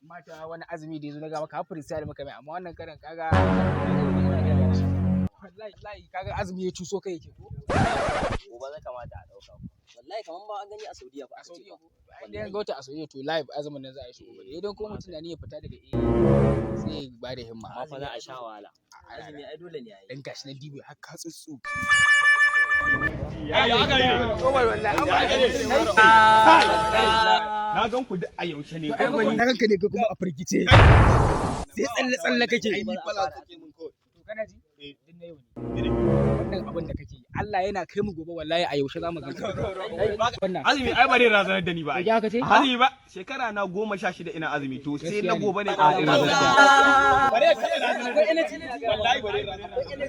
Mata wani azumi da yazo na ga maka har freestyle muka mai, amma wannan karan kaga wallahi wallahi kaga azumi ya cuso kai yake ko. Gobe za kamata a ɗauka. Wallahi kaman ba an gani a Saudiya ba. A Saudiya ko inda yan gauta a Saudiya, to live azumin nan za a yi shi gobe. Idan ko mutum na niyyar fita daga A sai ya bada himma. Amma fa za a sha wahala. Azumi ai dole ne ai. Dan gashi nan dibi har ka tsutsu. Ya aka yi? Umar, wallahi an ba. Na gan ku duk a yaushe ne. Ai na ranka ne, ko kuma a firgice sai tsalle tsalle kake. Ai ni fala kake mun kawai. To kana ji? Din na yau ne. Wannan abin da kake yi, Allah yana kai mu gobe, wallahi a yaushe zamu ga wannan. Azumi ai ba dai razanar da ni ba. Ai. Ya ka ce? Azumi ba shekara na 16 ina azumi, to sai na Gaskiya ne. gobe ne ba zai razanar da ni. Bare sai razanar da ni. Wallahi bare razanar da ni.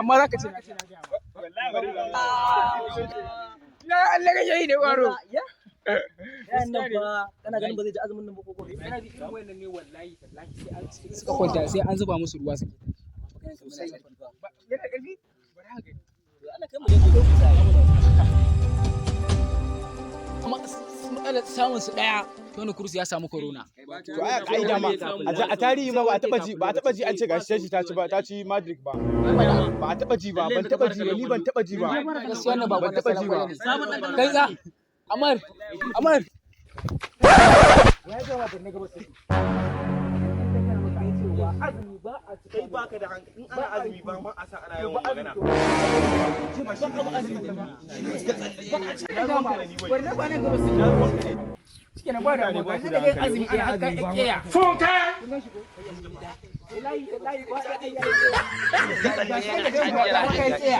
Amma za ka ce na ce na gaya ma. Wallahi bare razanar da ni. Ya Allah kake yi ne kwaro. Ya. Yayan nan fa kana ganin ba zai ji azumin nan ba ko gobe? Kana ji irin wannan ne, wallahi tallahi sai an suka kwanta sai an zuba musu ruwa suke. Sosai. Yana da ƙarfi? Bari haka. To Allah kai mu dai gobe. Kuma matsalar samun su daya, Toni Kroos ya samu corona. To ai a ka'ida ma a tarihi ma ba a taba ji an ce gashi Chelsea ta ci ba, ta ci Madrid ba. Ba a taba ji ba, ban taba ji ba, ni ban taba ji ba. Gaskiya wannan ba Ban taba ji ba. Ne. Kai za Amar Amar. Ya ga wa na gaba sai. Kai baka da hankali, in ana azumi ba ma a san ana yawan magana. Bari ba nan gaba sai. Shikenan ba da mu ba sai daga azumi ana azumi ba. Funka. Wallahi wallahi ba da shi da kai tsaya.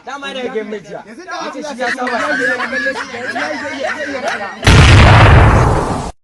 Dama yana game jiya. Yace shi ya saba.